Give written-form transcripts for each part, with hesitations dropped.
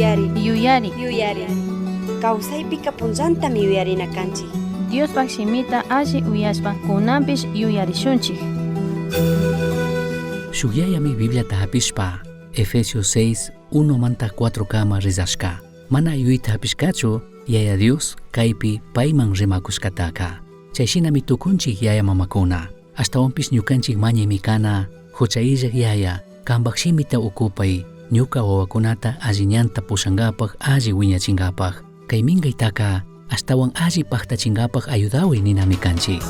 Yuyari. Yuyari. Yuyari. Kawsaypika punllantami yuyarina kanchik. Diospaj shimita alli uyashpa kunanpish yuyarishunchik. Shuj yayami Bibliata hapishpa Efesios 6, 1 manta 4 kama rizashka. Mana yuyta hapishkachu Yaya Dios kaypi payman rimakushkataka. Chayshinami tukunchik yaya mamakuna. Ashtawanpish ñukanchik mañaymi kana, hucha illaj yaya, kambaj shimita ukupay, ñuka wawakunata alli ñanta pushankapaj alli wiñachinkapaj. Kay minkaytaka ashtawan alli pajtachinkapaj ayudaway ninami kanchik.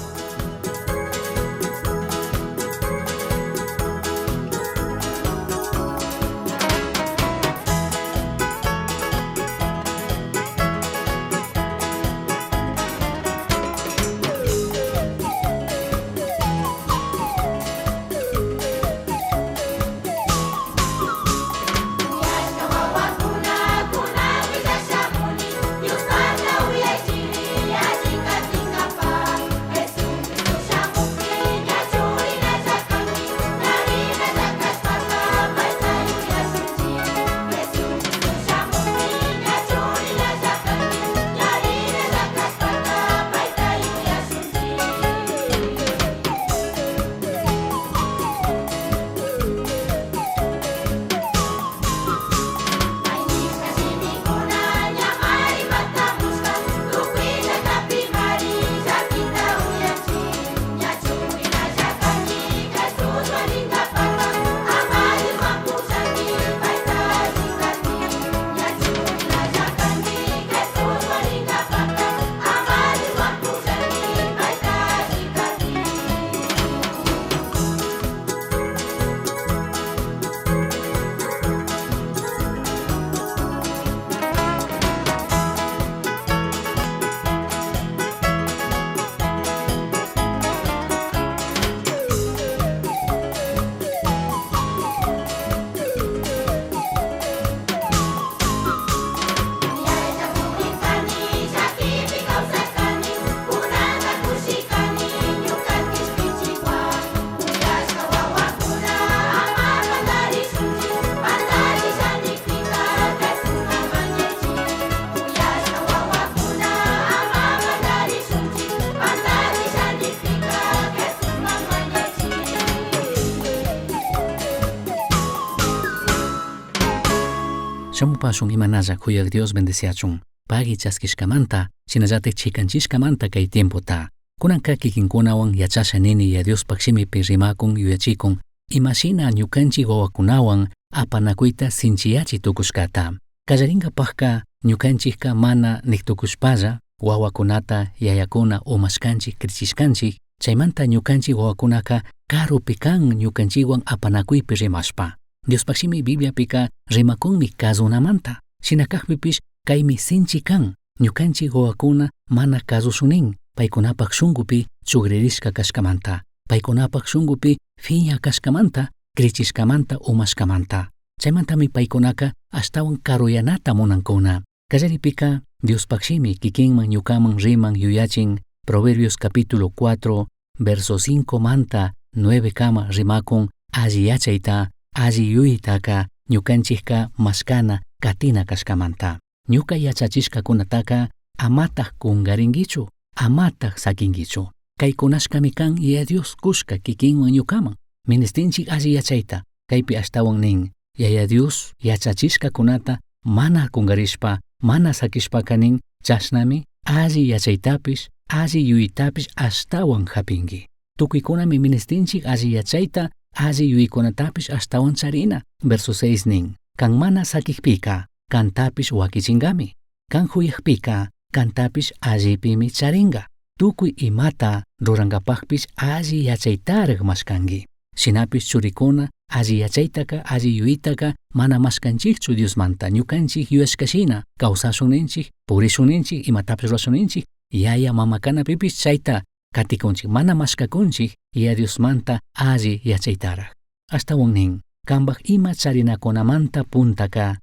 Shamupashun imanalla kuyaq Dios bendeciachun. Pagui chaskishkamanta, shinallatik chikanchishkamanta kay tiempota. Kunanka kikinkunawan yachasha nini ya Diospaj shimipi rimakun yuyachikun, imashina ñukanchik wawakunawan apanakuyta sinchiyachi tukushkata. Kallarinkapajka ñukanchikka mana niktukushpalla wawakunata yayakuna umashkanchik krichishkanchik, chaymanta ñukanchik wawakunaka karupi kan ñukanchikwan apanakuypi rimashpa. Diospaj shimi Bibliapika rimakunmi kazunamanta. Shina kajpipish kaymi sinchi kan, ñukanchik wawakuna mana kazushunin, paykunapak shunkupi chugririshka kashkamanta, paykunapak shunkupi fiña kashkamanta, krichishkamanta, umashkamanta. Chaymantami paykunaka ashtawan karuyanata munankuna. Kallaripika Diospaj shimi kikinman ñukaman riman yuyachin, Proverbios capítulo 4, verso 5 manta 9 kama rimakun alli yachayta, alli yuyaytaka ñukanchikka mashkana katina kashkamanta. Ñuka yachachishkakunataka amataj kungarinkichu, amataj sakinkichu. Kaykunashkami kan Yaya Dios kushka kikinwan ñukaman. Ministinchik alli yachayta, kaypi ashtawan nin, Yaya Dios yachachishkakunata mana kungarishpa, mana sakishpaka nin, chashnami alli yachaytapish, alli yuyaytapish ashtawan japinki. Tukuykunami ministinchik alli yachayta, alli yuyaykunatapish ashtawan charina. Verso 6 nin, kan mana sakikpika, kantapish wakichinkami. Kan huyakpika, kantapish allipimi charinka. Tukuy imata rurankapakpish alli yachaytaraj mashkanki. Shinapish churikuna alli yachaytaka, alli yuyaytaka mana mashkanchikchu Diosmanta, ñukanchik yuyashkashina kawsashun ninchik, purishun ninchik, imatapish rurashun ninchik, yaya mama kanapipish chayta katikunchik, mana mashkakunchik Yaya Diosmanta alli yachaytaraj. Ashtawan nin, kambaj ima charinakunamanta puntaka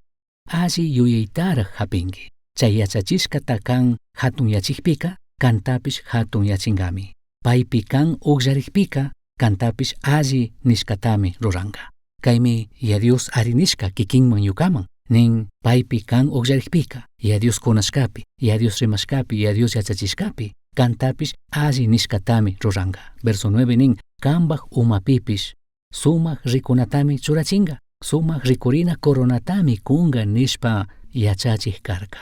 alli yuyaytaraj japinki. Chay yachachishkata kan hatunyachikpika, kantapish hatunyachingami. Paypi kan ukllarikpika, kantapish alli nishkatami ruranka. Kaymi Yaya Dios ari nishka kikinman ñukaman. Nin paipi kan ugllarijpika, Yaya Dios kunashkapi, Yaya Dios rimashkapi, Yaya Dios yachachishkapi, cantapish alli nishkatami ruranka. Verso 9 nin, kambaj umapipish sumaj rikunatami churachinga, sumaj rikurina coronatami kunga nishpa yachachij karka.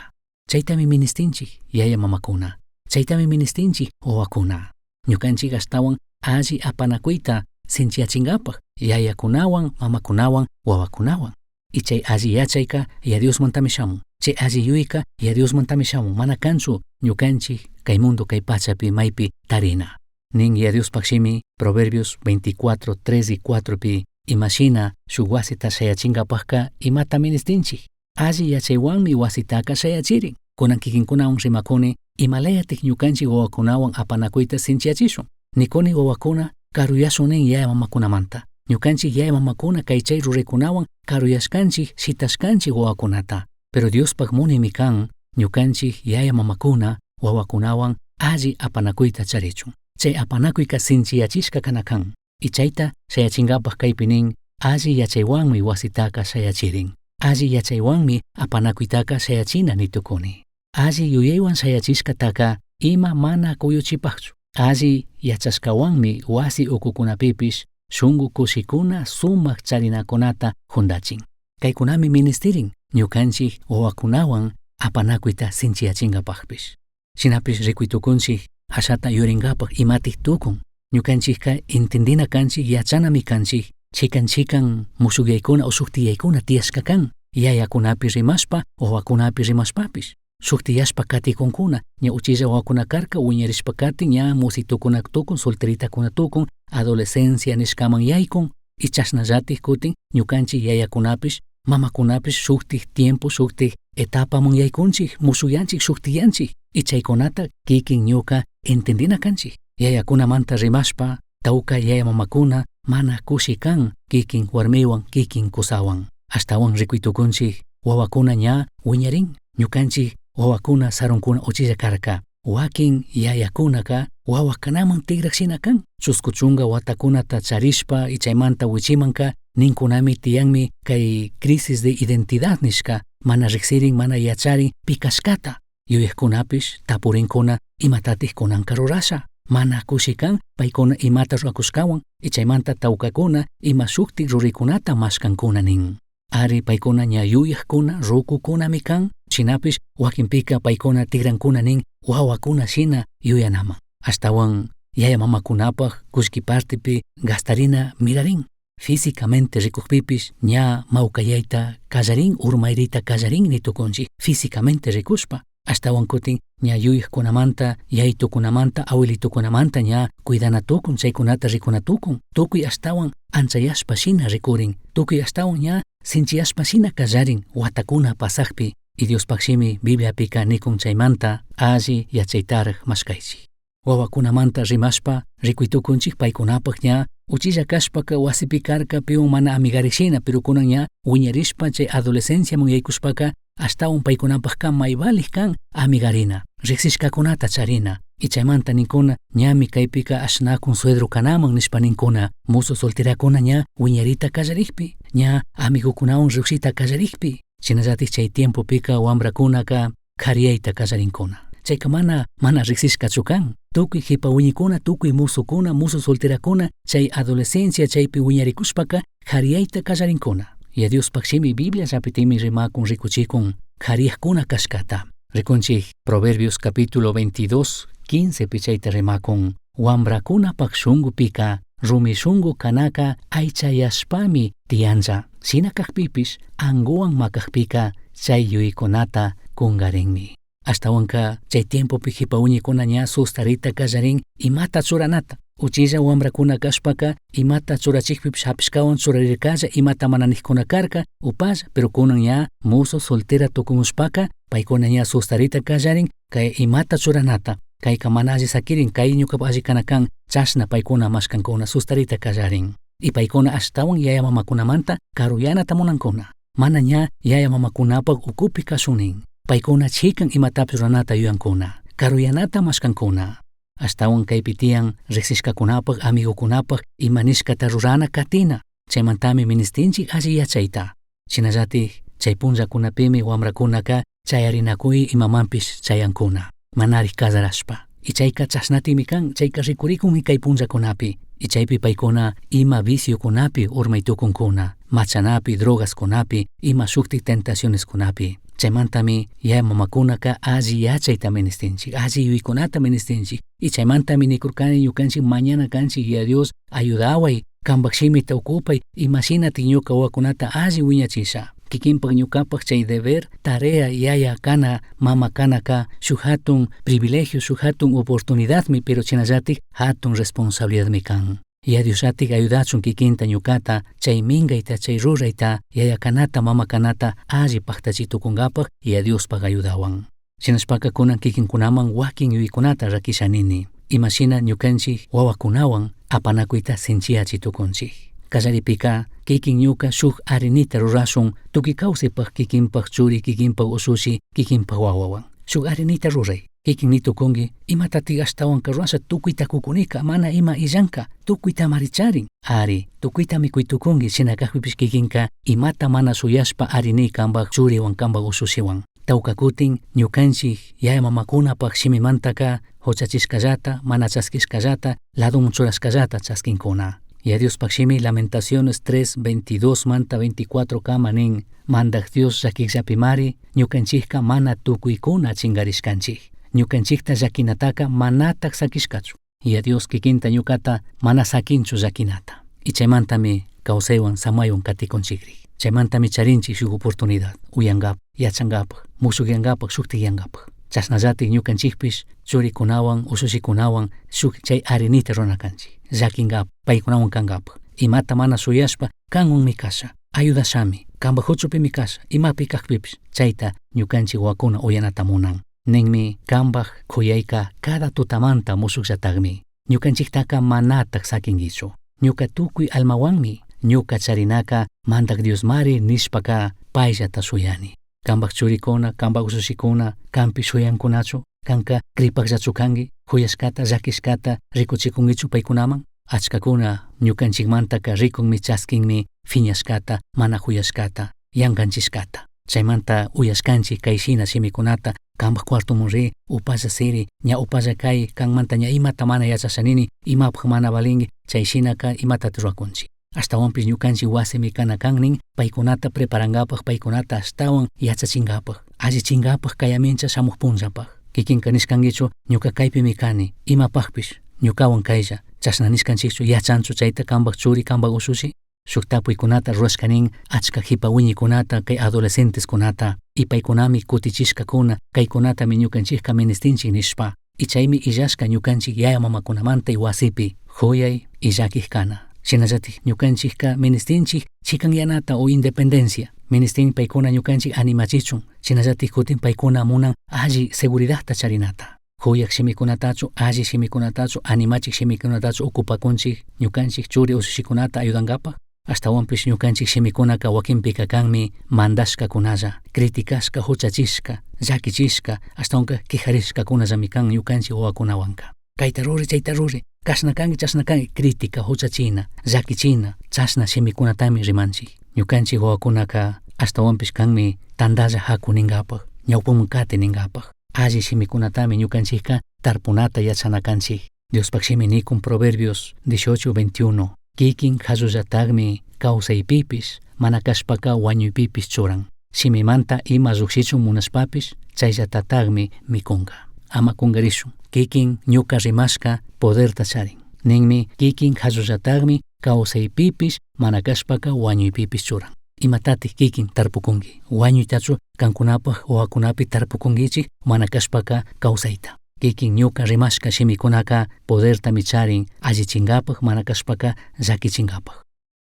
Chaytami ministinchik yaya mamakuna, chaytami ministinchik wawakuna. Ñukanchik ashtawan alli apanakuyta sinchiyachinkapak yayakunawan, mamakunawan, wawakunawan. Y chay alli yachayka Yaya Diosmantami shamun. Chay alli yuyayka Yaya Diosmantami shamun. Mana kanchu ñukanchik kay mundo kay pachapi maypi tarina. Nin Yaya Diospaj shimi Proverbios 24, 3 y 4 pi imashina shuk wasita shayachinkapakka imata ministinchik. Alli yachaywanmi wasitaka shayachirin. Kunan kikinkunawan rimakuni imalayatik ñukanchik wawakunawan apanakuyta sinchiyachishun. Nikuni wawakuna karuyashun nin yaya mamakunamanta. Ñukanchik yaya mamakuna kay chay ruraykunawan karuyashkanchik shitashkanchik wawakunata. Pero Diospaj munaymi kan ñukanchik yaya mamakuna wawakunawan alli apanakuyta charichun. Chay apanakuyka sinchiyachishka kana kan. Y chayta shayachinkapak kaypi nin alli yachaywanmi wasitaka shayachirin. Alli yachaywanmi apanakuytaka shayachina nitukuni. Alli yuyaywan shayachishkataka ima mana kuyuchipakchu. Alli yachashkawanmi wasi ukukunapipish shunku kushikuna sumak charinakunata jundachin. Kaykunami ministirin ñukanchik wawakunawan apanakuyta sinchiyachinkapakpish. Shinapish rikuytukunchik ashata yurinkapak imatik tukun. Ñukanchikka intindina kanchik yachanami kanchik chikan chikan mushukyaykuna o shuktiyaykuna tiyashka kan yayakunapi rimashpa wawakunapi rimashpapish. Shuktiyashpa katikunkuna ña uchilla wawakuna karka wiñarishpa katin ña musitukuna tukun solteritakuna tukun adolescencia nishkaman yaykun y chashnallatik kutin ñukanchik yayakunapish mamakunapish shuktik tiempo shuktik etapaman yaykunchik mushuyanchik shuktiyanchik y chaykunata kikin ñuka entendina kanchik. Yayakunamanta rimashpa tawka yaya mamakuna mana kushi kan kikin warmiwan kikin kusawan. Ashtawan rikuytukunchik wawakuna ña wiñarin ñukanchik wawakuna sarunkuna uchilla karka. Wakin yayakunaka wawakanaman tigrashina kan. Chusku chunka watakunata charishpa y chaymanta wichimanka ninkunami tiyanmi kay crisis de identidad nishka mana riksirin mana yacharin pikashkata. Yuyajkunapish tapurinkuna imatatik kunanka rurasha. Mana kushi kan paykuna imata rurakushkawan y chaymanta tawkakuna ima shuktik ruraykunata mashkankuna nin. Ari paykuna ña yuyajkuna rukukunami kan shinapish wakinpika paykuna tigrankuna nin wawakuna shina yuyanaman. Ashtawan yaya mamakunapak kullki partipi gastarina mirarin. Físicamente rikukpipish ña mawkayayta kallarin urmayrita kallarin nitukunchik físicamente rikushpa. Ashtawan kutin ña yuyajkunamanta yayitukunamanta abuelitukunamanta ña cuidana tukun chaykunata rikuna tukun tukuy ashtawan anchayashpa shina rikurin tukuy ashtawan ña sinchiyashpa shina kallarin watakuna pasakpi y Diospaj shimi Bibliapika nikun chaymanta alli yachaytaraj mashkaychik. Wawakunamanta rimashpa rikuytukunchik paykunapak ña uchilla kashpaka wasipi karka piwan mana amigarishina pero kunan ña wiñarishpa chay adolescenciaman yaykushpaka ashtawan paykunapakka may valik kan amigarina riksishkakunata charina y chaymanta ninkuna ñami kaypika ashnakun suegro kanaman nishpa ninkuna musu solterakuna ña wiñarita kallarikpi ña amigukunawan llukshita kallarikpi shinallatik chay tiempopika wambrakunaka kariyayta kallarinkuna. Chayka mana mana riksishkachu kan. Tukuy jipa wiñikuna tukuy musukuna musu solterakuna chay adolescencia chaypi wiñarikushpaka kariyayta kallarinkuna. Yaya Diospaj shimi Biblia llapitimi rimakun rikuchikun kariyajkuna kashkata. Rikunchik Proverbios capítulo 22, 15 pi chayta rimakun wambrakunapak shunkupika rumi shunku kanaka aychayashpami tiyanlla. Shina kakpipish anguwan makakpika chay yuyaykunata kunkarinmi. Ashtawanka chay tiempopi jipa wiñikuna ña sustarita kallarin imata churanata. Uchilla wambrakuna kashpaka imata churachikpipish hapishkawan churarirkalla imata mana nijkuna karka upalla pero kunan ña musu soltera tukumushpaka paykuna ña sustarita kallarin kay imata churanata kayka mana alli sakirin kay ñukapak alli kana kan chashna paykuna mashkankuna sustarita kallarin. Y paykuna ashtawan yaya mamakunamanta karuyanata munankuna. Mana ña yaya mamakunapak ukupi kashunin. Paykuna chikan imatapish ruranata yuyankuna. Karuyanata mashkankuna. Ashtawan kaypi tiyan riksishkakunapak amigukunapak ima nishkata rurana katina. Chaymantami ministinchik alli yachayta. Shinallatik Chay punllakunapimi wamrakunaka chayarinakuy imamanpish chayankuna, manarij casarashpa. Y chayka chashnatimi kan, chayka rikurikunmi kay punllakunapi. Y chaypi paykuna ima viciokunapi urmay tukunkuna, machanapi, drogaskunapi, ima shuktik tentacioneskunapi. Chaymantami yaya mamakunaka alli yachayta ministinchik, alli yuyaykunata ministinchik. Y chaymantami nikurkani ñukanchik mañana kanchik, Yaya Dios ayudaway, kanpak shimita ukupay, imashinatik ñuka wawakunata alli wiñachisha. Kikinpak ñukapak chay deber, tarea yaya kana, mama kanaka shuk hatun privilegio, shuk hatun oportunidadmi, pero chinallatik hatun responsabilidadmi kan. Yaya Diosllatik ayudachun kikinta ñukata, chay minkayta, chay rurayta, yaya kanata, mama kanata alli paktachi tukunkapak Yaya Diospak ayudawan. Shinashpaka kunan kikinkunaman wakin yuyaykunata rakisha nini. Imashina ñukanchik wawakunawan apanakuyta sinchiyachi tukunchik. Kallaripika kikin ñuka shuk arinita rurashun tukuy kawsaypak kikinpak churi, kikinpak ushushi, kikinpak wawawan. Shuk arinita ruray. Kikin ni tukunki, imatatik ashtawanka rurasha tukuyta kukunika, mana ima illanka, tukuytamari charin. Ari, tukuyta mikuy tukunki, shina kakpipish kikinka imata mana shuyashpa arini kanpak churiwan, kanpak ushushiwan. Tawka kutin ñukanchik yaya mamakunapak shimimantaka huchachishkallata, mana chaskishkallata, ladoman churashkallata chaskinkuna. Yaya Diospak shimi Lamentaciones 3, 22 manta 24 kama nin, Mandak Dios llaquijllapimari ñukanchikka mana tukuykuna chingarishkanchik. Ñukanchikta llaquinataka manatak saquishkachu. Yaya Dios kikinta ñukata mana saquinchu llaquinata. Y chaymantami kawsaywan samaywan katikunchikri. Chaymantami charinchik shuk oportunidad, uyankapak, yachankapak, mushukyankapak, shuktikyankapak. Chashnallatik ñukanchikpish churikunawan, ushushikunawan shuk chay arinita rurana kanchik. Llakinkapak, paykunawan kankapak. Imata mana shuyashpa kanwanmi kasha, ayudashami, kanpak huchupimi kasha, imapi kakpipish, chayta ñukanchik wawakuna uyanata munan. Ninmi kanpak kuyayka cada tutamanta mushukllatakmi. Ñukanchiktaka manatak sakinkichu. Ñuka tukuy almawanmi, ñuka charinaka Mandak Diosmari nishpaka payllata shuyani. Kanpak churikuna, kanpak ushushikuna, kanpi shuyankunachu, kanka kripakllachu kanki, kuyashkata, llakishkata rikuchikunkichu paykunaman. Achkakuna ñukanchikmantaka rikunmi, chaskinmi fiñashkata, mana kuyashkata, yankanchishkata. Chaymanta uyashkanchik kay shina shimikunata, kanpak cuartoman ri, upalla siri, ña upalla kay, kanmanta ña imata mana yachashanini, imapak mana valinki, chay shinaka imatata rurakunchik. Ashtawanpish ñukanchik wasimi kana kan nin, paykunata preparankapak, paykunata ashtawan yachachinkapak, allichinkapak kayamincha shamuk punllapak. Kikinka nishkankichu, ñuka kaypimi kani, imapakpish, ñukawan kaylla, chashna nishkanchikchu, yachanchu chayta kanpak churi, kanpak ushushi. Shuk tapuykunata rurashka nin, achka jipa wiñikunata, kay adolescenteskunata, y paykunami kutichishkakuna, kaykunatami ñukanchikka ministinchik nishpa. Y chaymi illashka ñukanchik yaya mamakunamanta y wasipi, huyay y llakik kana. Shinallatik ñukanchikka ministinchik chikanyanata o independencia. Ministin paykuna ñukanchik animachichun, shinallatik kutin paykuna munan alli seguridadta charinata. Huyak shimikunatachu, alli shimikunatachu, animachik shimikunatachu ocupakunchik ñukanchik churi ushushikunata ayudankapak. Ashtawanpish ñukanchik shimikunaka wakinpika kanmi mandashkakunalla, criticashka, huchachishka, llakichishka, ashtawanka quejarishkakunallami kan ñukanchik wawakunawanka. Kayta ruri, chayta ruri, kashna kanki, chashna kanki, crítica, huchachina, llakichina, chashna shimikunatami rimanchik. Ñukanchik wawakunaka ashtawanpish kanmi tantalla haku ninkapak, ñawpaman kati ninkapak. Alli shimikunatami ñukanchikka tarpunata yachana kanchik. Diospak shimi nikun Proverbios 18, 21. Kikin hallullatakmi kawsaypipish, mana kashpaka wañuypipish churan. Shimimanta ima llukshichun munashpapish, chayllatatakmi mikunka. Ama kunkarishun. Kikin ñuka rimashka poderta charin. Ninmi kikin hallullatakmi kawsaypipish, mana kashpaka wañuypipish churan. Imatatik kikin tarpukunki. Wañuytachu kankunapak wawakunapi tarpukunkichik, mana kashpaka kawsayta. Kikin ñuka rimashka shimikunaka podertami charin allichinkapak, mana kashpaka llakichinkapak.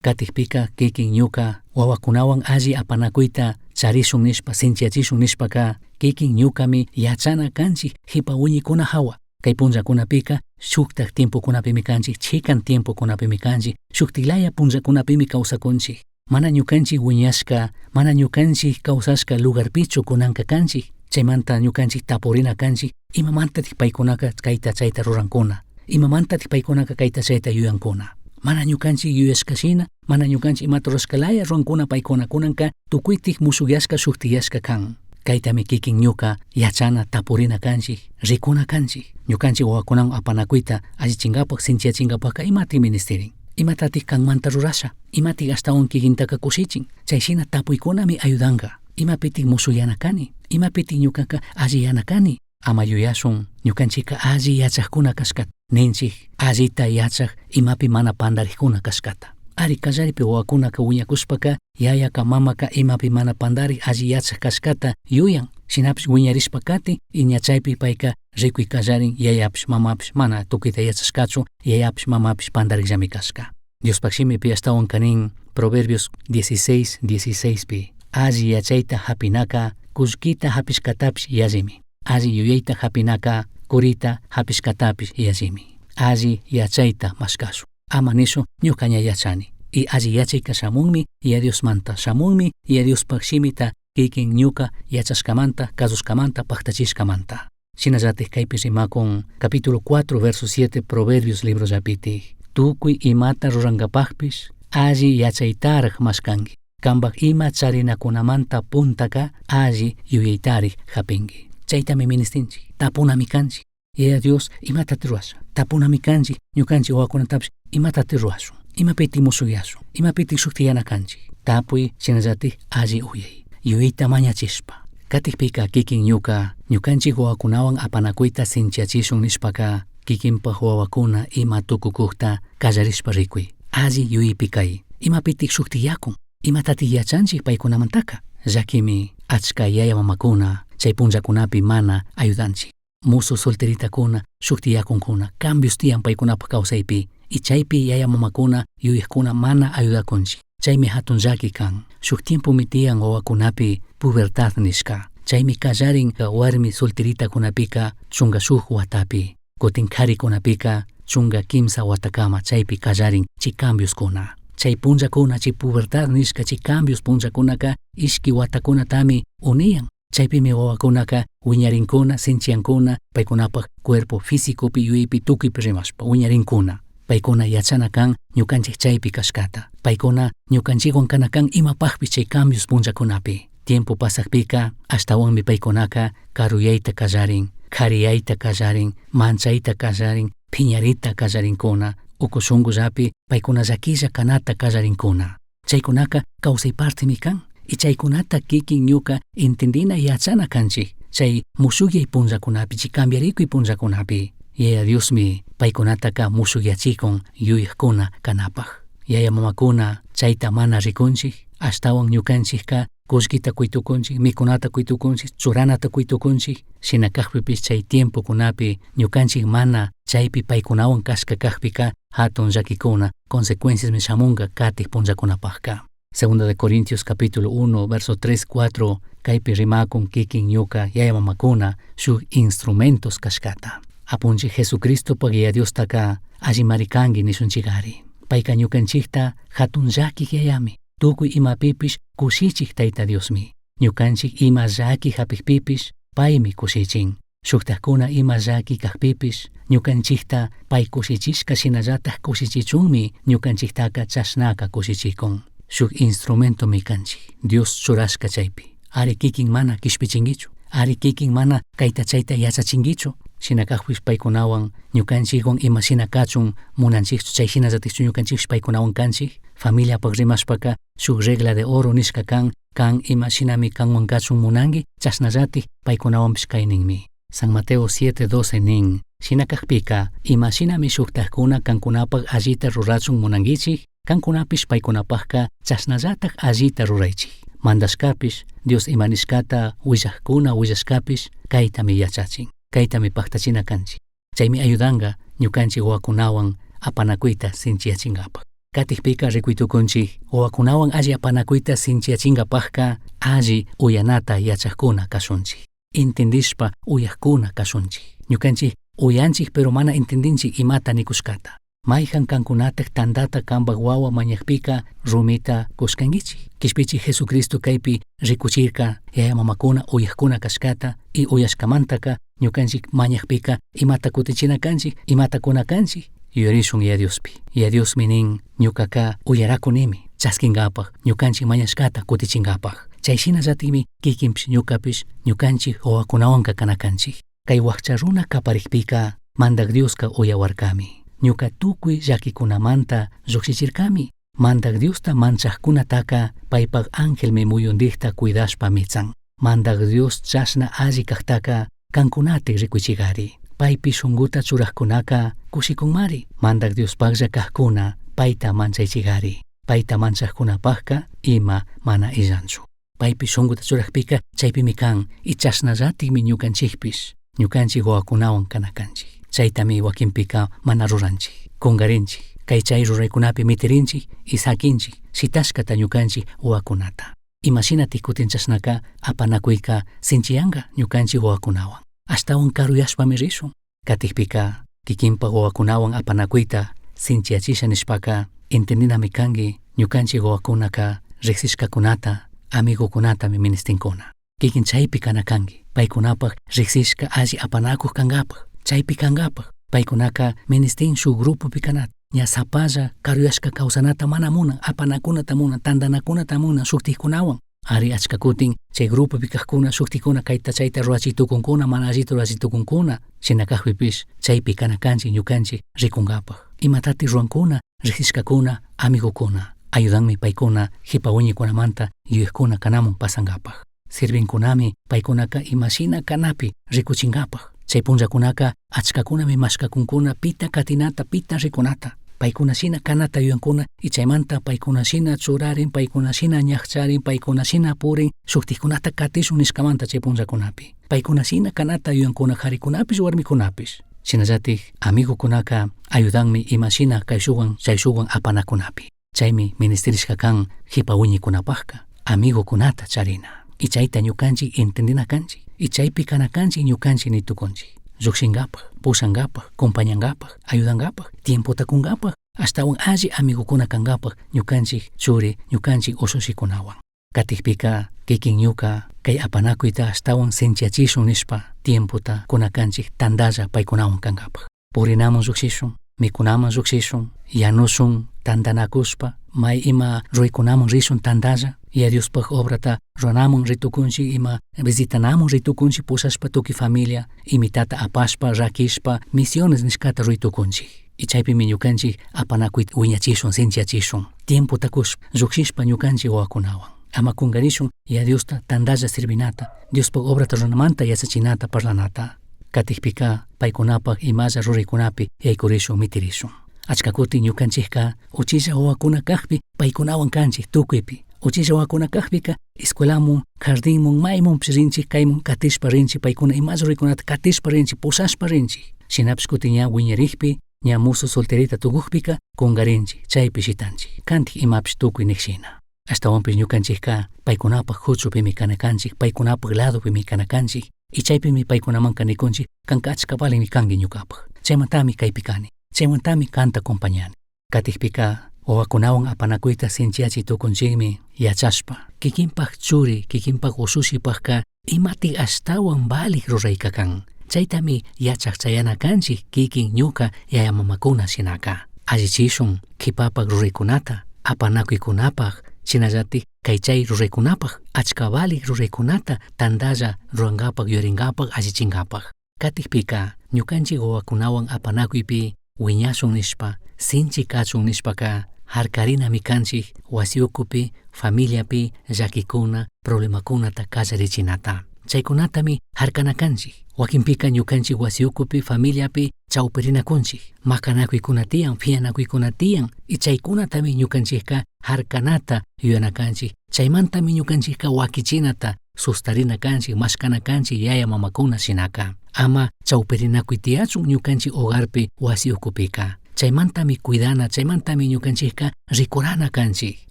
Katikpika kikin ñuka wawakunawan alli apanakuyta charishun nishpa, sinchiyachishun nishpaka kikin ñukami yachana kanchik jipa wiñikuna hawa. Kay punllakunapika shuktak tiempokunapimi kanchik, chikan tiempokunapimi kanchik, shuktilaya punllakunapimi kawsakunchik. Mana ñukanchik wiñashka, mana ñukanchik kawsashka lugarpichu kunanka kanchik. Chaymanta ñukanchik tapurina kanchik, imamantatik paykunaka kayta chayta rurankuna, imamantatik paykunaka kayta chayta yuyankuna. Mana ñukanchik yuyashka shina, mana ñukanchik imata rurashka laya ruwankuna paykuna. Kunanka tukuytik mushukyashka shuktiyashka kan. Kaytami kikin ñuka yachana tapurina kanchik, rikuna kanchik. Ñukanchik wawakunawan apanakuyta allichinkapak, sinchiyachinkapak imatik ministirin. Imatatik kanmanta rurasha, imatik ashtawan kikintaka kushichin. Chay shina tapuykunami ayudanka. Imapitik mushuyana kani, imapitik ñukaka alliyana kani. Ama yuyashun ñukanchika alli yachakuna kashkata, ninchik allita yachak imapi mana pandarikuna kashkata. Ari kallaripi wawakunaka wiñakushpaka yayaka mamaka imapi mana pandarik alli yachak kashkata yuyan. Shinapish wiñarishpa kati y ña chaypi payka rikuy kallarin yayapish mamapish mana tukuyta yachashkachu, yayapish mamapish pandarikllami kashka. Diospaj shimipi ashtawan kanin Proverbios 16, 16 pi alli yachayta hapinaka kullkita hapishkatapish yallimi. Alli yuyayta hapinaka kurita hapishkatapish yallimi. Alli yachayta mashkashun. Ama nishun ñuka ña yachani. Y alli yachayka shamunmi Yaya Diosmanta, shamunmi Yaya Diospaj shimita kikin ñuka yachashkamanta, kasushkamanta, paktachishkamanta. Shinallatik kaypi rimakun capítulo 4 verso 7 Proverbios librollapitik. Tukuy imata rurankapakpish alli yachaytaraj mashkanki. Kanpak ima charinakunamanta puntaka alli yuyaytarik hapinki. Chaytami ministinchik, tapunami kanchik. Yaya Dios imatati rurasha, tapunami kanchik, ñukanchik wawakunatapish imatati rurashun, imapitik mushuyashun, imapitik shuktiyana kanchik. Tapuy shinallatik alli uyay, yuyayta mañachishpa. Katikpika kikin ñuka, ñukanchik wawakunawan apanakuyta sinchiyachishun nishpaka kikinpak wawakuna ima tukukukta kallarishpa rikuy. Alli yuyaypi kay, imapitik shuktiyakun, imatatik yachanchik paykunamantaka. Llakimi achka yaya mamakuna chay punllakunapi mana ayudanchik. Musu solteritakuna shuktiyakunkuna, cambios tiyan paykunapak kawsaypi, y chaypi yaya mamakuna yuyakuna mana ayudakunchik. Chaymi hatun llaki kan. Shuk tiempomi tiyan wawakunapi pubertad nishka. Chaymi kallarin warmi solteritakunapika 11 watapi, kutin karikunapika 13 watakama chaypi kallarin chay cambioskuna. Chay punllakuna, chay pubertad nishka, chay cambios punllakunaka ishki watakunatami uniyan. Chaypimi wawakunaka wiñarinkuna, sinchiyankuna, paykunapak cuerpo físicopi, yuyaypi, tukuypi rimashpa wiñarinkuna. Paykuna yachana kan ñukanchik chaypi kashkata. Paykuna ñukanchikwan kana kan imapakpish chay cambios punllakunapi. Tiempo pasakpika ashtawanmi paykunaka karuyayta kallarin, kariyayta kallarin, manchayta kallarin, piñarita kallarinkuna, uku shunkullapi paykuna llakilla kanata kallarinkuna. Chaykunaka kawsay partemi kan. Y chaykunata kikin ñuka entendina yachana kanchik. Chay mushukyay punllakunapi, chay cambiarikuy punllakunapi. Yaya Diosmi paykunataka mushukyachikun yuyakuna kanapaj. Yaya mamakuna chayta mana rikunchik, ashtawan ñukanchikka kullkita kuytukunchik, mikunata kuytukunchik, churanata kuytukunchik. Shina kakpipish chay tiempokunapi ñukanchik mana chaypi paykunawan kashka kakpika hatun llakikuna, consecuenciasmi shamunka katik punllakunapajka. Segunda de Corintios capítulo 1, verso 3, 4, kaypi rimakun kikin ñuka yaya mamakuna shuk instrumentos kashkata. Apunchik Jesucristopak Yaya Diostaka allimari kanki nishunchikari. Payka ñukanchikta hatun llakik yayami, tukuy imapipish kushichik Tayta Diosmi. Ñukanchik ima llaki hapikpipish paymi kushichin. Shuktakuna ima llaki kakpipish ñukanchikta pay kushichishka shinallatak kushichichunmi ñukanchiktaka chashnaka kushichikun. Shuk instrumentomi kanchik, Dios churashka chaypi. Ari kikin mana kishpichinkichu, ari kikin mana kayta chayta yachachinkichu. Shina kakpish paykunawan ñukanchikwan ima shina kachun munanchikchu, chay shinallatikchu ñukanchikpish paykunawan kanchik. Familiapak rimashpaka shuk regla de oro nishka kan, kan ima shinami kanwan kachun munanki, chashnallatik paykunawanpish kayninmi. San Mateo 7:12 nin, shina kakpika ima shinami shuktakkuna kankunapak allita rurachun munankichik, kankunapish paykunapakka chashnallatak allita ruraychik. Mandashkapish, Dios ima nishkata willajkuna willashkapish kaytami yachachin, kaytami paktachina kanchik. Chaymi ayudanka ñukanchik wawakunawan apanakuyta sinchiyachinkapak. Katikpika rikuytukunchik wawakunawan alli apanakuyta sinchiyachinkapakka alli uyanata yachakuna kashunchik. Entendishpa uyakuna kashunchik. Ñukanchik uyanchik pero mana entendinchik imata nikushkata. Mayhan kankunatak tantata kanpak wawa mañakpika rumita kushkankichik. Kishpichik Jesucristo kaypi rikuchirka yaya mamakuna uyakuna kashkata y uyashkamantaka ñukanchik mañakpika imata kutichina kanchik, imata kuna kanchik. Yuyarishun Yaya Diospi. Yaya Diosmi nin, ñucaca uyaracunimi, chasquingapaj, ñucanchij mañashcata cutichingapaj. Chay shinallatikmi kikinpish ñucapish ñucanchij wawakunawanka kana kanchik. Kay huajcha runa kaparikpika Mandak Dioska uyawarkami. Ñuka tukuy llakikunamanta llujshichirkami. Mandak Diosta manchajkunataka paypak angelmi muyundijta cuidashpa mitsan. Mandak Dios chashna alli kajtaka kankunatik rikuichigari. Paypi shunguta churajkunaka kushikunmari. Mandak Diospaklla kajkuna payta manchaychigari. Payta manchajkunapajka ima mana illanchu. Paypi shunguta churajpika chaypimi kan y chashnallatikmi ñukanchikpish ñukanchik wawakunawan kana kanchik. Chaytami wakinpika mana ruranchik, kungarinchik, kay chay ruraykunapi mitirinchik y sakinchik shitashkata ñukanchik wawakunata. Imashinatik kutin chashnaka apanakuyka sinchiyanka ñukanchik wawakunawan. Ashtawan karuyashpami rishun. Katikpika kikinpak wawakunawan apanakuyta sinchiyachisha nishpaka entendinami kanki ñukanchik wawakunaka riksishkakunata, amigokunatami ministinkuna. Kikin chaypi kana kanki, paykunapak riksishka alli apanakuq kankapak, chaypi kankapak, paykunaka ministin shuk grupopi kanata. Ña sapalla karuyashka kawsanata mana munan, apanakunata munan, tantanakunata munan shuktikkunawan. Ari achka kutin chay grupopi kajkuna shuktikuna kayta chayta rurachiy tukunkuna, mana allita rurachiy tukunkuna, shina kajpipish chaypi kana kanchik ñukanchik rikunkapak. Imatati ruwankuna, riksishkakuna, amigokuna, ayudanmi paykuna jipa wiñaykunamanta yuyajkuna kanamun pasankapak. Sirvinkunami paykunaka imashina kanapi rikuchinkapak. Chay punllakunaka achkakunami mashkakunkuna pita katinata, pita rikunata. Paykuna shina kanata yuyankuna y chaymanta paykuna shina churarin, paykuna shina ñakcharin, paykuna shina purin, shuktikkunata katishun nishkamanta chay punllakunapi. Paykuna shina kanata yuyankuna karikunapish warmikunapish. Shinallatik amigokunaka ayudanmi imashina kayshuwan chayshuwan apanakunapi. Chaymi ministerishka kan jipa wiñaykunapajka amigokunata charina. Y chayta ñukanchik entendina kanchik. Y chaypi kana kanchik ñukanchik nitukunchik. Llukshinkapak, pushankapak, compañankapak, ayudankapak, tiempota kunkapak, ashtawan alli amigokuna kankapak ñukanchik churi, ñukanchik ushushikunawan. Katikpika kikin ñuka kay apanakuyta ashtawan sinchiyachishun nishpa tiempota kuna kanchik tantalla paykunawan kankapak. Purinaman llukshishun, mikunaman llukshishun, yanushun tantanakushpa, may ima ruraykunaman rishun tantalla, Yaya Diospaj obrata ruranaman ritukunchik, ima visitanaman ritukunchik pushashpa tukuy familia, imitata apashpa, rakishpa, misiones nishkata ruraytukunchik. Y chaypimi ñukanchik apanakuyta wiñachishun, sinchiyachishun, tiempota kushpa, llukshishpa ñukanchik wawakunawan. Ama kungarishun Yaya Diosta tantalla sirvinata, Diospaj obrata ruranamanta yachachinata parlanata. Katikpika paykunapak imalla ruraykunapi yaykurishun, mitirishun. Achka kutin ñukanchikka uchilla wawakuna kajpi paykunawan kanchik tukuypi. Uchilla wawakuna kajpika escuelamun, jardinmun, maymunpish rinchik, kaymun katishpa rinchik, paykuna imalla ruraykunata katishpa rinchik, pushashpa rinchik. Shinapish kutin ña wiñarikpi, ña musu solterita tukukpika kungarinchik, chaypi shitanchik. Kantik imapish tukuy nik shina. Ashtawanpish ñukanchikka paykunapak huchupimi kana kanchik, paykunapak ladopimi kana kanchik. Y chaypimi paykunamanka nikunchik, kanka achka valinmi kanki ñukapak. Chaymantami kaypi kani, chaymantami kanta acompañani. Katikpika wawakunawan apanakuyta sinchiyachiy tukunchikmi yachashpa. Kikinpak churi, kikinpak ushushipakka imatik ashtawan valik rurayka kan. Chaytami yachak chayana kanchik kikin ñuka yaya mamakuna shinaka. Allichishun kipapak ruraykunata, apanakuykunapak, shinallatik kay chay ruraykunapak, achka valik ruraykunata tantalla rurankapak, yuyarinkapak, allichinkapak. Katikpika ñukanchik wawakunawan apanakuypi wiñashun nishpa, sinchi kachun nishpaka harkarinami kanchik wasi ukupi, familiapi llakikuna, problemakunata kallarichinata. Chaykunatami harkana kanchik. Wakinpika ñukanchik wasi ukupi, familiapi chawpirinakunchik, makanakuykuna tiyan, phiñanakuykuna tiyan, y chaykunatami ñukanchikka harkanata yuyana kanchik. Chaymantami ñukanchikka wakichinata sustarina kanchik, mashkana kanchik yaya mamakuna shinaka. Ama chawpirinakuy tiyachun ñukanchik hogarpi wasi ukupika. Chaymantami cuidana, chaymantami ñukanchikka rikurana kanchik.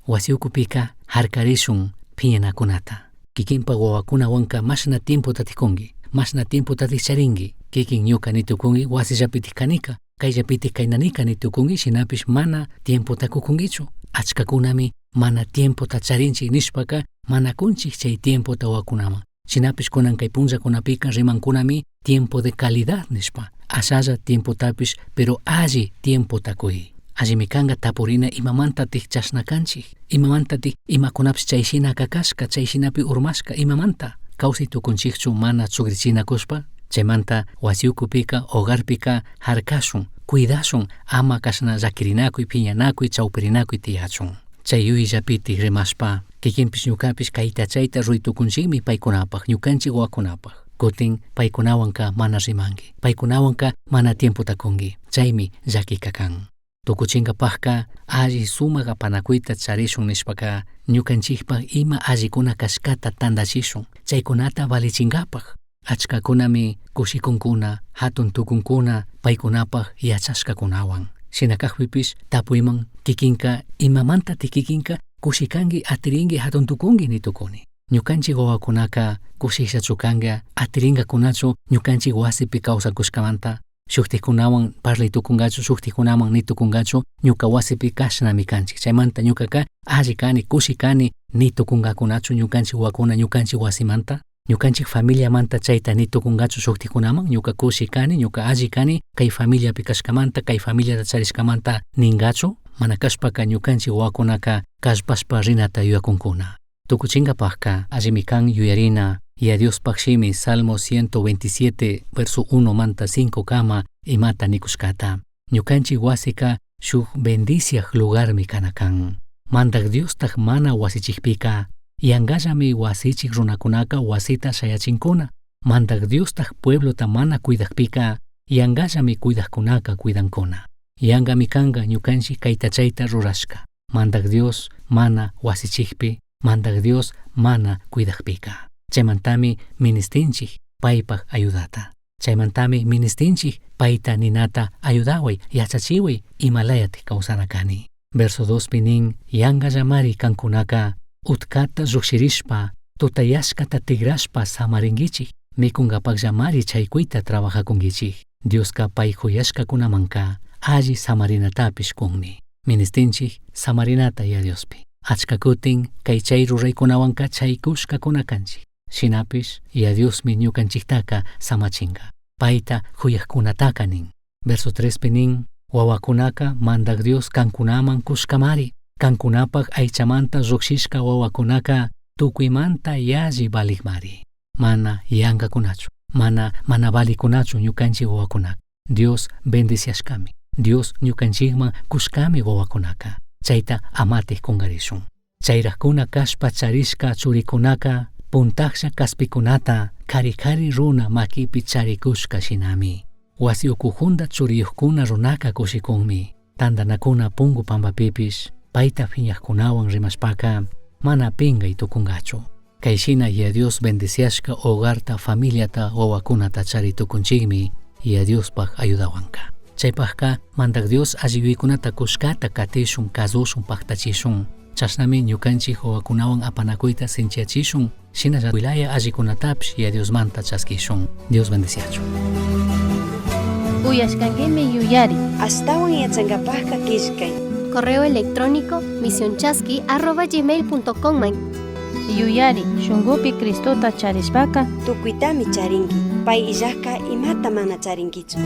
Wasi ukupika harkarishun phiñanakunata. Kikinpak wawakunawanka mashna tiempota tikunki, mashna tiempota charinki. Kikin ñuka nitukunki wasillapitik kanika, kayllapitik kaynanika nitukunki, shinapish mana tiempota kukunkichu. Achkakunami mana tiempota charinchik nishpaka mana kunchik chay tiempota wawakunaman. Shinapish kunan kay punllakunapika rimankunami tiempo de calidad nishpa. Ashalla tiempotapish, pero alli tiempota kuy. Allimi kanka tapurina imamantatik chashna kanchik, imamantatik imakunapish chay shinaka kashka, chay shinapi urmashka, imamanta. Kawsay tukunchikchu mana chugrichinakushpa, chaymanta wasi ukupika, hogarpika harkashun, cuidashun, ama kashna llakirinakuy, phiñanakuy, chawpirinakuy tiyachun. Chay yuyayllapitik rimashpa, kikinpish ñukapish kayta chayta ruray tukunchikmi paykunapaj, ñukanchik wawakunapaj. Kutin paykunawanka mana rimanki, paykunawanka mana tiempota kunki, chaymi llakika kan. Tukuchinkapajka alli sumak apanakuyta charishun nishpaka ñukanchikpak ima allikuna kashkata tantachishun, chaykunata valichinkapaj. Achkakunami kushikunkuna, hatun tukunkuna paykunapaj yachashkakunawan. Shina kajpipish tapuyman kikinka imamantatik kikinka kushikanki, atirinki, hatun tukunki ni tukuni. Ñukanchik wawakunaka kushikllachu kanka, atirinkakunachu ñukanchik wasipi kawsakushkamanta, shuktikkunawan parlay tukunkachu, shuktikkunaman ni tukunkachu, ñuka wasipi kashnami kanchik. Chaymanta ñukaka alli kani, kushi kani ni tukunkakunachu ñukanchik wawakuna ñukanchik wasimanta, ñukanchik familiamanta chayta ni tukunkachu shuktikkunaman, ñuka kushi kani, ñuka alli kani, kay familiapi kashkamanta, kay familiata charishkamanta ninkachu, mana kashpaka ñukanchik wawakunaka kallpashpa rinata yuyakunkuna. Tukuchinkapajka allimi kan yuyarina Yaya Diospaj shimi Salmo 127 verso 1 manta 5 kama imata nikushkata. Ñukanchik wasika shuk bendiciaj lugarmi kana kan. Mandak Diostaj mana wasichikpika, yankallami wasichik runakunaka wasita shayachinkuna. Mandak Diostaj pueblota mana cuidakpika, yankallami cuidakkunaka cuidankuna. Yankami kanka ñukanchik kayta chayta rurashka. Mandak Dios mana wasichikpi, Mandak Dios mana cuidakpika. Chaymantami ministinchik paypaj ayudata. Chaymantami ministinchik payta ninata ayudaway, yachachiway, imalayatik kawsana kani. Verso 2 pi nin, yankallamari kankunaka utkata llukshirishpa, tutayashkata tigrashpa samarinkichik, mikunkapakllamari chaykuyta trabajakunkichik. Dioska pay kuyashkakunamanka alli samarinatapish kunmi. Ministinchik samarinata ya Diospi. Achka kutin kay chay ruraykunawanka chaykushkakuna kanchik. Shinapish ya Diosmi ñukanchiktaka samachinka. Payta kuyakkunataka nin. Verso 3 pi nin, wawakunaka Mandak Dios kankunaman kushkamari. Kankunapak aychamanta llukshishka wawakunaka tukuymanta yalli valikmari. Mana yankakunachu, mana valikunachu ñukanchik wawakunaka. Dios bendiciashkami. Dios ñukanchikman kushkami wawakunaka. Chayta amatik kunkarishun. Chayrakuna kashpa charishka churikunaka puntaksha kaspikunata kari kari runa makipi charikushka shinami. Wasi ukujunda churiyukkuna runaka kushikunmi. Tantanakuna pungu pampapipish payta phiñakkunawan rimashpaka mana pinkay tukunkachu. Kay shina Yaya Dios bendiciashka hogarta, familiata, wawakunata chari tukunchikmi Yaya Diospaj ayudawanka. Chaypajka Mandak Dios alli yuyaykunata kushkata katishun, kasushun, paktachishun. Chashnami ñukanchik wawakunawan apanakuyta sinchiyachishun, shinalla wilaya allikunatapish Yaya Diosmanta chaskishun. Dios bendiciachun. Uyashkankimi yuyari. Ashtawan yachankapajka killkay. Correo electrónico misionchasqui arroba gmail punto com man. Yuyari, shunkupi Cristota charishpaka tukuytami charinki. Pay illajka imata mana charinkichu.